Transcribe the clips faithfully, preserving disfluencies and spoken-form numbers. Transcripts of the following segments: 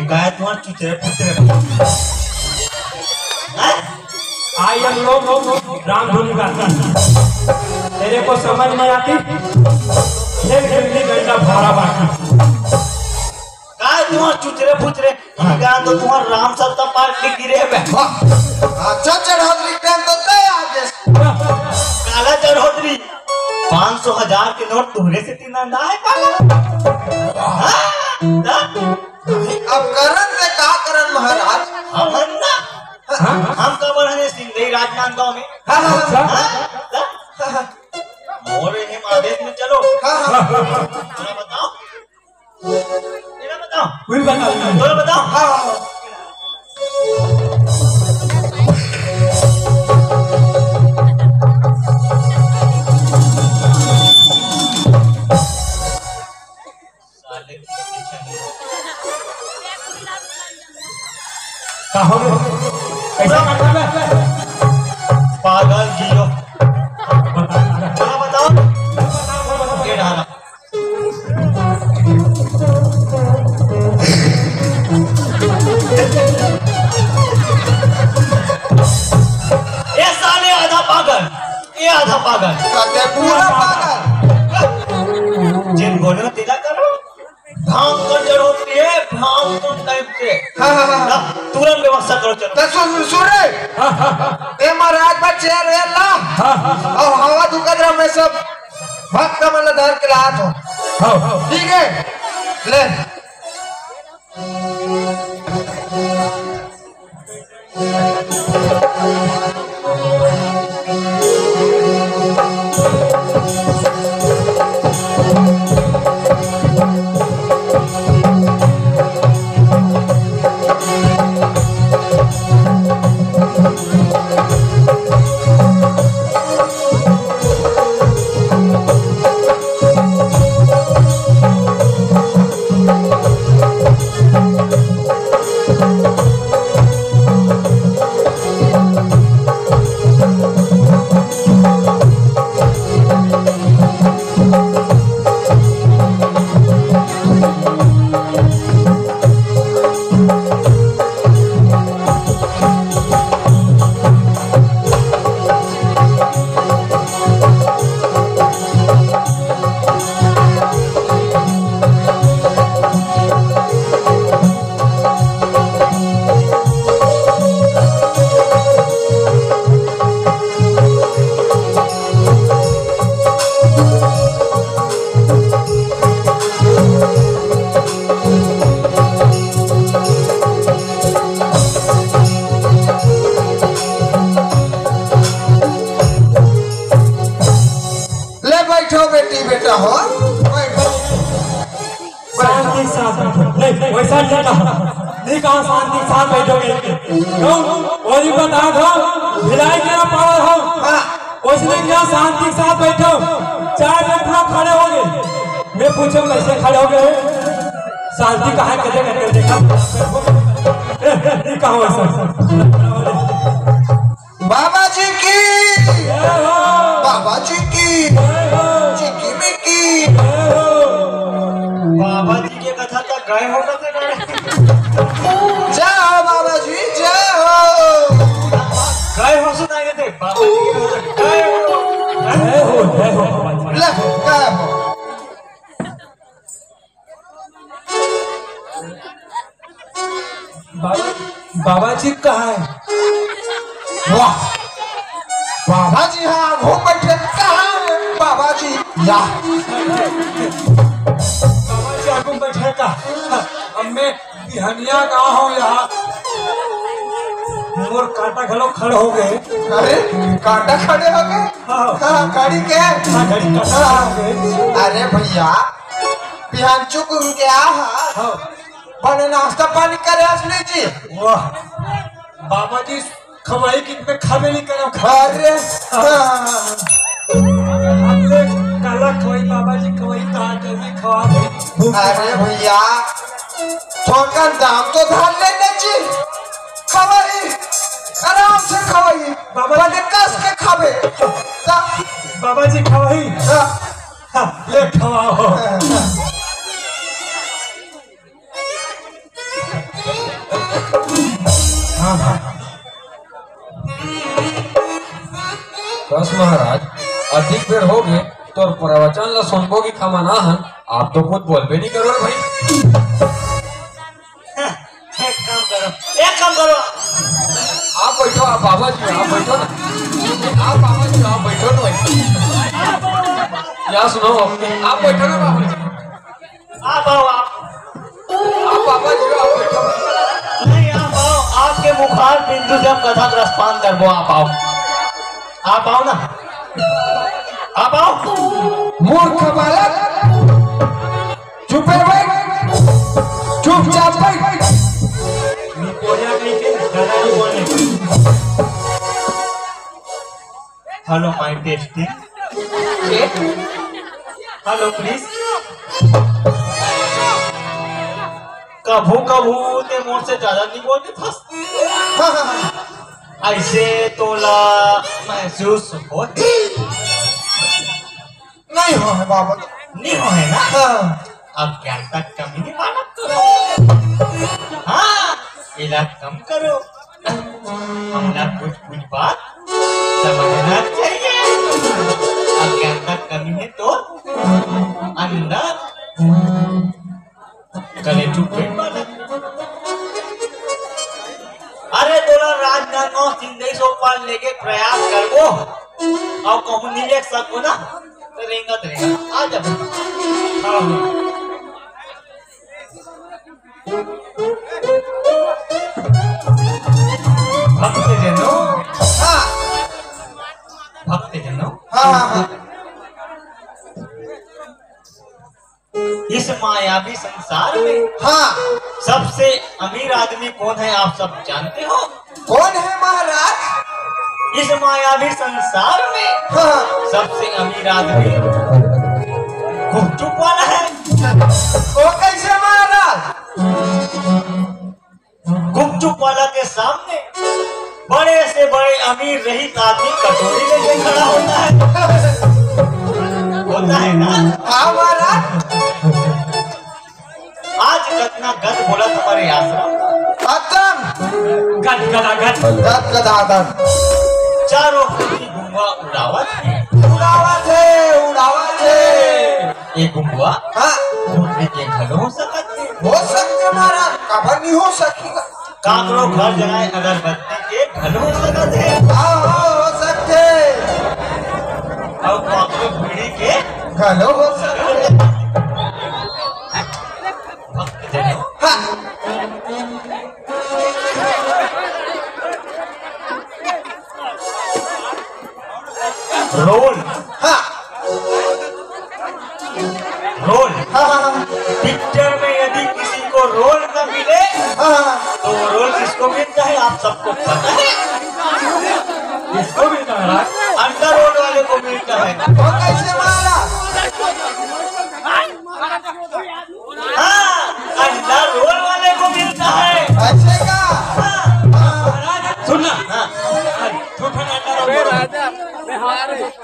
गाय तुम्हार चुचरे पुचरे। हैं? आई हम लोग रामधुन गाता है। तेरे को समझ नहीं आती? फिर गिल्ली डंडा भारा बाकी। गाय तुम्हार चुचरे पुचरे। गाय तो तुम्हार राम सत्ता पार्क के गिरे बे। वाह। अच्छा चढ़ोतरी टाइम तो तय आ गए। काला चढ़ोतरी। पाँच सौ हजार के नोट तुमरे से तीन अंडा है काला। हाँ? हाँ? अब करन से का करन महाराज? हमन ना। हाँ? हम का बढ़ने सिंगई राजनांदगांव में। हाँ, हाँ, हाँ। हाँ? हाँ? मोर एहम आदेश में चलो। हाँ, हाँ। थोड़ा बताओ। थोड़ा बताओ। कोई बताओ। थोड़ा बताओ। हाँ, हाँ, हाँ। का हो गया? कैसा काटा बे? पागल जियो। बता, बता। थोड़ा बताओ। ये डाला। ये साले आधा पागल, ये आधा पागल। कहते पूरा पागल। जिन बोले तेरा करो। भांग तो चढ़ोतरी है, भांग तो टाइम से। हाँ, हाँ, हाँ। ना, तुरंत व्यवस्था करो, चलो। तो सुन, सुन रे। हाँ, हाँ, हाँ। ए महाराज बा चेयर वेयर ला। हाँ, हाँ, हाँ। अब हवा दुखत रहा, मैं सब भक्त मन ला धर के लात हूँ। हाँ, हाँ। ठीक है, ले। ले बैठो बेटी, बेटा हो, बैठो। शांति के साथ बैठो। नहीं, वैसा नहीं कहा। नहीं कहा शांति के साथ बैठोगे। क्यों? और ये बता दो, भिलाई के ना पावर हो। हाँ। उसने क्या शांति के साथ बैठो? चार मिनट में खड़े हो गए। मैं पूछो कैसे खड़े हो गए? शांति कहाँ है? कैसे करके देखा? नहीं कहा वैसा। बाबा जी की, जय हो। बाबा जी की, जय हो। चिकी मिकी। जय हो। बाबा जी के कथा तक गए हो, कते गए? जय हो बाबा जी, जय हो। गए हो सुनाए थे बाबा जी के कथा, गए हो। जय हो, जय हो बाबा जी। ले, गए हो। बाबा, बाबा जी कहाँ है? वाह, बाबा जी हाँ आगू बैठे, कहाँ है बाबा जी? या। बाबा जी आगू बैठे का? अब मैं बिहनिया का हूँ यहाँ। मोर कांटा घलो खड़ हो गए। अरे, कांटा खड़े हो गए? हाँ। हाँ, गाड़ी के? हाँ, गाड़ी कांटा खड़ हो गए। अरे भैया, बिहान चुक उनके आ हा। हाँ। बने नाश्ता पानी करे असली जी। वाह, बाबा जी खवाई किन पे खाबे नहीं करब। अरे, हाँ। हमने काला खवाई बाबा जी खवाई, कहा जल्दी खवा दे। अरे भैया, थोकन दाम तो धार लेने जी। खवाई, आराम से खवाई। बाबा बने कस के खाबे। ता- बाबा जी खवाई। हाँ। हाँ, ले खवाओ। हाँ। बस महाराज, अधिक बेर हो गए, तोर प्रवचन ला सुनबो कि खमना हन, आप तो कुछ बोलबे नहीं करो रे भाई। एक काम करो, एक काम करो। आप बैठो, आप बाबा जी, आप बैठो ना। आप बाबा जी, आप बैठो ना भाई। या सुनो, आप बैठो ना बाबा जी। आप आओ, आप। आप बाबा जी, आप बैठो। नहीं, आप आओ, आपके मुखार बिंदु से हम कथा रसपान करबो, आप आओ। आप आओ ना। आप आओ। मूर्ख बालक, चुपे बैठ, चुपचाप बैठ। Hello, my testing. Hello, please. कभू कभू ते मोर से ज्यादा नहीं बोलते था। ऐसे तोला महसूस हो? नहीं हो है बाबा। नहीं हो है ना? हाँ। अज्ञानता कमी नहीं मानत तो। हाँ, इला कम करो। हमला कुछ कुछ बात समझना चाहिए। अज्ञानता कमी है तो अंदर कले चुप बैठ बालक। अरे तोला राजनांदगांव सिंधई सोपान लेके प्रयास करबो। अउ कहूँ नहीं ले सकबो ना, तो रेंगत रेंगत आ जा। हाँ। भक्तजनों, हाँ। भक्तजनों, हाँ, हाँ, हाँ। इस मायावी संसार में, हाँ। सबसे अमीर आदमी कौन है, आप सब जानते हो? कौन है महाराज? इस मायावी संसार में, हाँ। सबसे अमीर आदमी गुपचुप वाला है। वो कैसे महाराज? गुपचुप वाला के सामने बड़े से बड़े अमीर रईस आदमी कटोरी लेके खड़ा होता है। होता है ना? हाँ महाराज। आज कतना गद बोलत हमारे आश्रम। खत्म। गद गदा गद। गद गदा गद। चारों पट्टी गुंगा उड़ावत है। उड़ावत है, उड़ावत है। ये गुंगवा, हाँ। भूतनी के घलो हो सकत हे। हो सकथे महाराज, काबर नहीं हो सकही? काकरो घर जलाए अगरबत्ती के घलो हो सकत हे। हाँ, हाँ, हो सकथे। अउ काकरो बीड़ी के घलो हो सकथे। भक्तजनों। हाँ। रोल। हाँ। रोल। हाँ, हाँ, हाँ। पिक्चर में यदि किसी को रोल न मिले, हाँ, हाँ। तो वो रोल किसको मिलता है, आप सबको पता है? किसको मिलता है महाराज? अंडा रोल वाले को मिलता है। वो कैसे महाराज? हाँ, अंडा रोल वाले को मिलता है। ऐसे का? हाँ। महाराज, सुन ना। हाँ। झूठा अंडा रोल।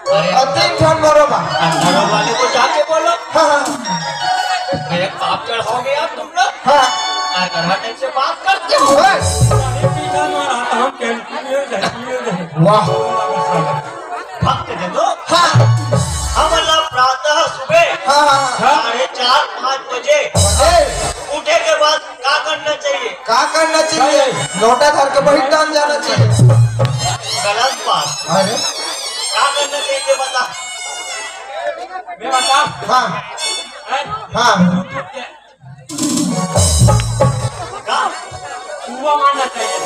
अरे, और तीन ठन बोलो बा। अंडा रोल वाले को जाके बोलो। हाँ, हाँ। मेरे पाप चढ़ाओगे आप तुम लोग? हाँ। अगर हर टाइम से बात करते हो। ओए। अरे, पीछा मारा, हम कैंटीन में जाएंगे। वाह। भक्तजनों, हाँ। हमला प्रातः सुबह हाँ, हाँ, हाँ। साढ़े चार, पाँच बजे बजे। उठे के बाद का करना चाहिए? का करना चाहिए? चाहिए। लोटा धर के बहिर डाल जाना चाहिए। गलत बात। अरे। का करना चाहिए, बता। मैं बता। हाँ। हैं? हाँ। का? कुआं मारना चाहिए।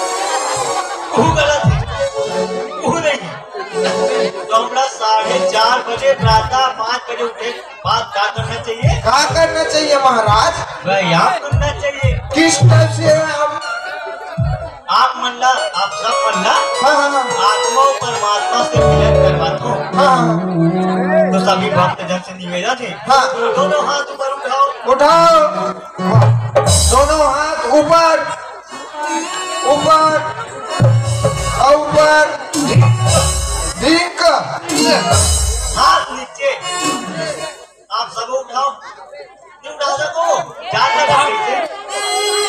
वो गलत है। वो नहीं। तो हमरा साढ़े चार बजे प्रातः पाँच बजे उठे के बाद का करना चाहिए? का करना चाहिए महाराज? व्यायाम करना चाहिए। किस टाइप से व्यायाम? आप मन ला, आप सब मन ला हाँ, हाँ, हाँ। आत्मा अउ परमात्मा से मिलन करवाथो। हाँ, हाँ। तो सभी भक्तजन से निवेदन है, हाँ। दोनों हाथ ऊपर उठाओ। उठाओ। दोनों हाथ ऊपर, ऊपर, ऊपर। ठीक। हाथ नीचे। आप सब उठाओ। नहीं उठा सको? जान लगा फिर से।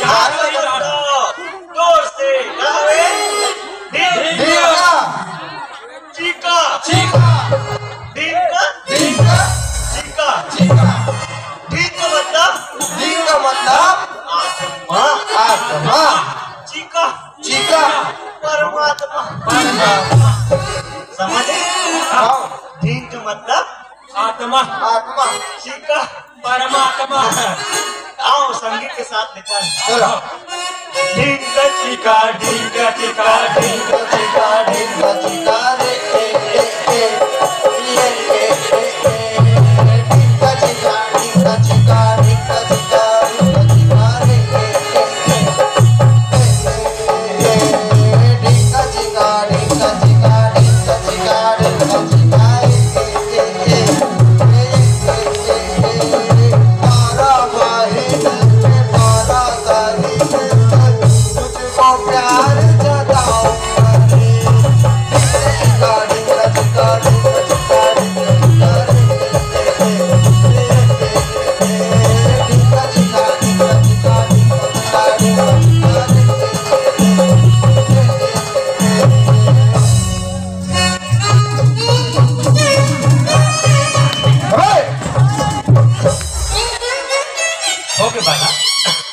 जान लगा। जोर से। गावे। ठीक। ठीक। चीका। चीका। आत्मा। आत्मा। चिका। परमात्मा। आओ, संगीत के साथ लेकर। चलो। ढिंग चिका, ढिंग चिका, ढिंग चिका, ढिंग चिका रे, ए, ए, ए, ए, ए, ए, ए, ढिंग चिका, ढिंग चिका, ढिंग चिका, ढिंग चिका रे, ए, ए, ए, ए, ए, ढिंग चिका, ढिंग चिका, ढिंग चिका, ढिंग चिका रे, ए, ए, ए, ए, ए, ए, ए, ए, तारा बाहिर, तारा बाहिर। हो गए बाला।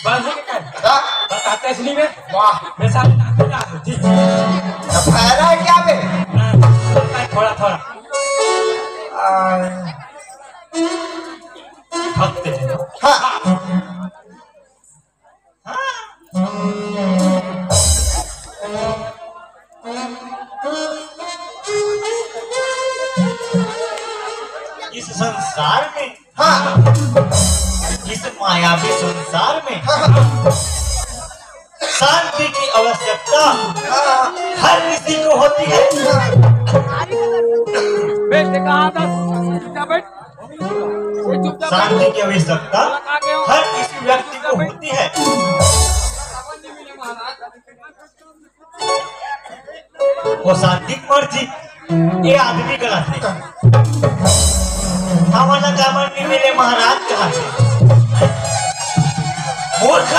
बंद हो गए क्या? हाँ। बताते इसलिए में। वाह। मैं सारे नाते ना दो। जी, जी। तो फैला है क्या बे? हाँ, थोड़ा, थोड़ा। आ। भक्त जनों। हाँ। हाँ। इस संसार में, हाँ। इस मायावी संसार में, हाँ। शांति की आवश्यकता, हाँ। हर किसी को होती है। हाँ। बैठ, कहाँ था? चुपचाप बैठ। शांति की आवश्यकता हर किसी व्यक्ति को होती है। वो शांति की मर्जी, ये आदमी गलत है। हमारा कामन नहीं मिले महाराज कहा थे। मूर्ख,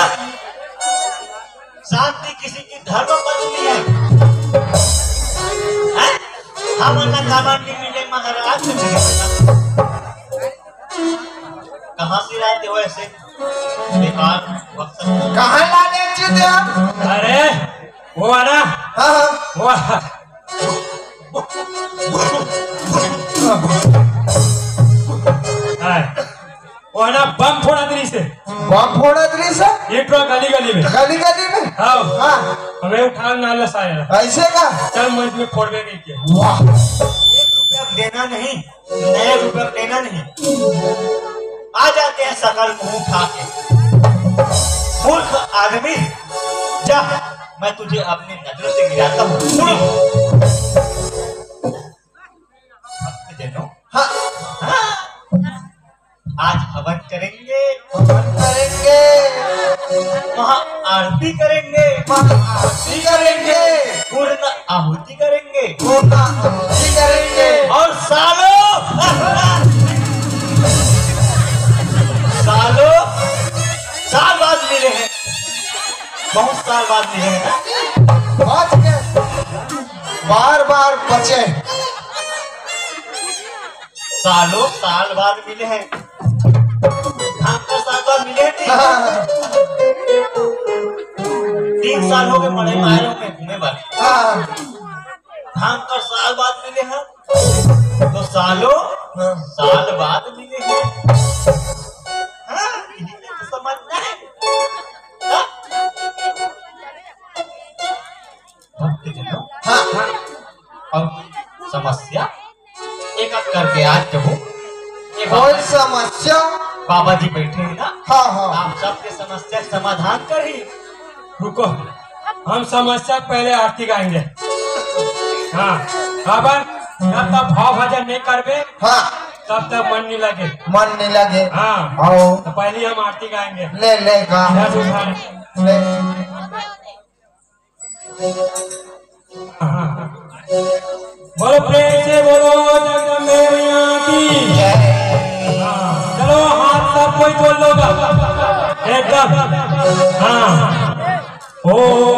शांति किसी की धर्म पत्नी है। हैं? हम अन्ना कामन के मिले महाराज से मिले। कहाँ से लाते हो ऐसे बेकार वक्त? कहाँ लाने चीज आप? अरे, वो वाला। हाँ, हाँ। वो वाला। हाँ। वो है ना, बम फोड़ा दरी से। बम फोड़ा दरी से? ये तो गली गली में। गली गली में? हाँ। हाँ। हमें उठा ना ला साया। ऐसे का? चल, मैं इसमें फोड़ में नहीं किया। वाह। एक रुपया देना नहीं, नया रुपया देना नहीं। आ जाते हैं सकल मुंह उठा के। मूर्ख आदमी, जा, मैं तुझे अपनी नजरों से गिराता हूँ। सुनो। भक्तजनों। हाँ। हाँ। आज हवन करेंगे। हवन करेंगे। महा आरती करेंगे। महा आरती करेंगे। पूर्ण आहुति करेंगे। पूर्ण आहुति करेंगे। और सालों, सालों, साल बाद मिले हैं, बहुत साल बाद मिले हैं। बच गए। बार बार बचे। सालों साल बाद मिले हैं। धान का साल बाद मिले हैं। तीन, तीन साल हो गए मड़ई में आए रहो मैं घूमे बार। हाँ। धान का साल बाद मिले हैं। तो सालों हाँ। साल बाद मिले हैं। हाँ, ये तो समझना है। हाँ? भक्तजनों। हाँ, हाँ। और समस्या एक एक करके आज प्रभु, ये कोई बाबा, समस्या? बाबा जी बैठे हैं ना, हाँ, हाँ। आप सबके समस्या समाधान करी। रुको, हम समस्या पहले आरती गाएंगे। हाँ, बाबा, जब तक भाव भजन नहीं करबे, हाँ। तब तक मन नहीं लगे। मन नहीं लगे। हाँ। आओ। तो पहले हम आरती गाएंगे। ले, ले, गा। जय सुधार। ले। हाँ। बोलो, प्रेम से बोलो जगदम्बे मैया की। जय। हाँ। चलो, हाथ सब कोई जोड़ लो। एकदम। हाँ। ओम